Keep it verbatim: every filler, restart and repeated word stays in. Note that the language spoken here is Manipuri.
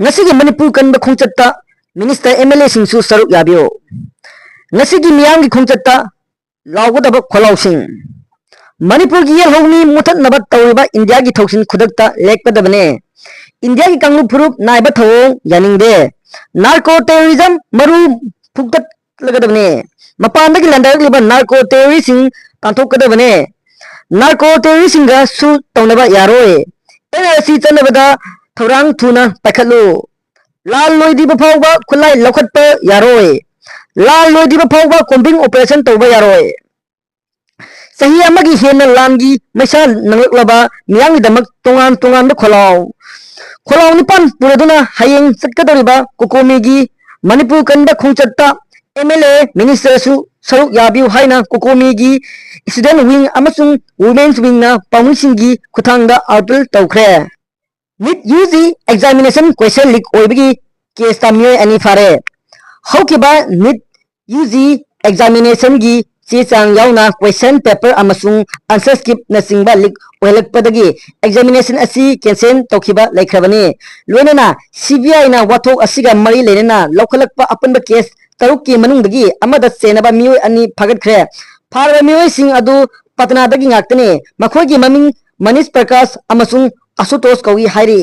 ꯉꯁꯤꯒꯤ ꯃꯅꯤꯄꯨꯔ ꯀꯟꯕ ꯈꯣꯡꯆꯠꯇ ꯃꯤꯅꯤꯁꯇꯔ, ꯑꯦꯝ ꯑꯦꯜ ꯑꯦꯁꯤꯡꯁꯨ ꯁꯔꯨꯛ ꯌꯥꯕꯤꯌꯨ꯫ ꯉꯁꯤꯒꯤ ꯃꯤꯌꯥꯝꯒꯤ ꯈꯣꯡꯆꯠꯇ ꯂꯥꯎꯒꯗꯕ ꯈꯣꯜꯂꯥꯎꯁꯤꯡ: ꯃꯅꯤꯄꯨꯔꯒꯤ ꯌꯦꯜꯍꯧꯃꯤ ꯃꯨꯊꯠꯅꯕ ꯇꯧꯔꯤꯕ ꯏꯟꯗꯤꯌꯥꯒꯤ ꯊꯧꯁꯤꯜ ꯈꯨꯗꯛꯇ ꯂꯦꯞꯀꯗꯕꯅꯦ꯫ ꯏꯟꯗꯤꯌꯥꯒꯤ ꯀꯥꯡꯂꯨꯞ ꯐꯨꯔꯨꯞ ꯅꯥꯏꯕ ꯊꯧꯑꯣꯡ ꯌꯥꯅꯤꯡꯗꯦ꯫ ꯅꯥꯔꯀꯣ ꯇꯦꯔꯣꯔꯤꯖꯝ ꯃꯔꯨ ꯐꯨꯛꯇꯠꯂꯒꯗꯕꯅꯦ꯫ ꯃꯄꯥꯟꯗꯒꯤ ꯂꯥꯟꯗꯥꯔꯛꯂꯤꯕ ꯅꯥꯔꯀꯣ ꯇꯦꯔꯣꯔꯤꯁꯁꯤꯡ ꯇꯥꯟꯊꯣꯛꯀꯗꯕꯅꯦ꯫ ꯅꯥꯔꯀꯣ ꯇꯦꯔꯣꯔꯤꯁꯁꯤꯡꯒ ꯁꯨ ꯇꯧꯅꯕ ꯌꯥꯔꯣꯏ꯫ ꯑꯦꯟ ꯑꯥꯔ ꯁꯤ ꯆꯠꯅꯕꯗ ꯊꯧꯔꯥꯡ ꯊꯨꯅ ꯄꯥꯏꯈꯠꯂꯨ꯫ ꯂꯥꯜ ꯂꯣꯏꯗ꯭ꯔꯤꯕ ꯐꯥꯎꯕ ꯈꯨꯠꯂꯥꯏ ꯂꯧꯈꯠꯄ ꯌꯥꯔꯣꯏ꯫ ꯂꯥꯜ ꯂꯣꯏꯗ꯭ꯔꯤꯕ ꯐꯥꯎꯕ ꯀꯣꯝꯕꯤꯡ ꯑꯣꯄꯔꯦꯁꯟ ꯇꯧꯕ ꯌꯥꯔꯣꯏ꯫ ꯆꯍꯤ ꯑꯃꯒꯤ ꯍꯦꯟꯅ ꯂꯥꯟꯒꯤ ꯃꯩꯁꯥ ꯅꯪꯂꯛꯂꯕ ꯃꯤꯌꯥꯝꯒꯤꯗꯃꯛ ꯇꯣꯉꯥꯟ ꯇꯣꯉꯥꯟꯕ ꯈꯣꯜꯂꯥꯎ, ꯈꯣꯜꯂꯥꯎ ꯅꯤꯄꯥꯟ ꯄꯨꯔꯗꯨꯅ ꯍꯌꯦꯡ ꯆꯠꯀꯗꯧꯔꯤꯕ ꯀꯣꯀꯣꯃꯤꯒꯤ ꯃꯅꯤꯄꯨꯔ ꯀꯟꯕ ꯈꯣꯡꯆꯠꯇ ꯑꯦꯝ ꯑꯦꯜ ꯑꯦ, ꯃꯤꯅꯤꯁꯇꯔꯁꯨ ꯁꯔꯨꯛ ꯌꯥꯕꯤꯌꯨ ꯍꯥꯏꯅ ꯀꯣꯀꯣꯃꯤꯒꯤ ꯏꯁꯇꯨꯗꯦꯟ ꯋꯤꯡ ꯑꯃꯁꯨꯡ ꯋꯨꯃꯦꯟꯁ ꯋꯤꯡꯅ ꯄꯥꯎꯃꯤꯁꯤꯡꯒꯤ ꯈꯨꯠꯊꯥꯡꯗ ꯑꯥꯄꯤꯜ ꯇꯧꯈ꯭ꯔꯦ꯫ ꯅꯤꯠ ꯌꯨ ꯖꯤ ꯑꯦꯛꯖꯥꯃꯤꯅꯦꯁꯟ ꯀꯣꯏꯁꯟ ꯂꯤꯛ ꯑꯣꯏꯕꯒꯤ ꯀꯦꯁꯇ ꯃꯤꯑꯣꯏ ꯑꯅꯤ ꯐꯥꯔꯦ꯫ ꯍꯧꯈꯤꯕ ꯅꯤꯠ ꯌꯨ ꯖꯤ ꯑꯦꯛꯖꯥꯃꯤꯅꯦꯁꯟꯒꯤ ꯆꯦ ꯆꯥꯡ ꯌꯥꯎꯅ ꯀꯣꯏꯁꯟ ꯄꯦꯄꯔ ꯑꯃꯁꯨꯡ ꯑꯟꯁꯔ ꯁ꯭ꯀ꯭ꯔꯤꯞꯅꯆꯤꯡꯕ ꯂꯤꯛ ꯑꯣꯏꯍꯜꯂꯛꯄꯗꯒꯤ ꯑꯦꯛꯖꯥꯃꯤꯅꯦꯁꯟ ꯑꯁꯤ ꯀꯦꯟꯁꯦꯜ ꯇꯧꯈꯤꯕ ꯂꯩꯈ꯭ꯔꯕꯅꯤ꯫ ꯂꯣꯏꯅꯅ ꯁꯤ ꯕꯤ ꯑꯥꯏꯅ ꯋꯥꯊꯣꯛ ꯑꯁꯤꯒ ꯃꯔꯤ ꯂꯩꯅꯅ ꯂꯧꯈꯠꯂꯛꯄ ꯑꯄꯨꯟꯕ ꯀꯦꯁ ꯇꯔꯨꯛꯀꯤ ꯃꯅꯨꯡꯗꯒꯤ ꯑꯃꯗ ꯆꯦꯟꯅꯕ ꯃꯤꯑꯣꯏ ꯑꯅꯤ ꯐꯥꯒꯠꯈ꯭ꯔꯦ꯫ ꯐꯥꯔꯕ ꯃꯤꯑꯣꯏꯁꯤꯡ ꯑꯗꯨ ꯄꯇꯅꯥꯗꯒꯤ ꯉꯥꯛꯇꯅꯤ꯫ ꯃꯈꯣꯏꯒꯤ ꯃꯃꯤꯡ ꯃꯅꯤꯁ ꯄ꯭ꯔꯀꯥꯁ ꯑꯃꯁꯨꯡ ꯑꯁꯨꯇꯣꯁ ꯀꯧꯏ ꯍꯥꯏꯔꯤ꯫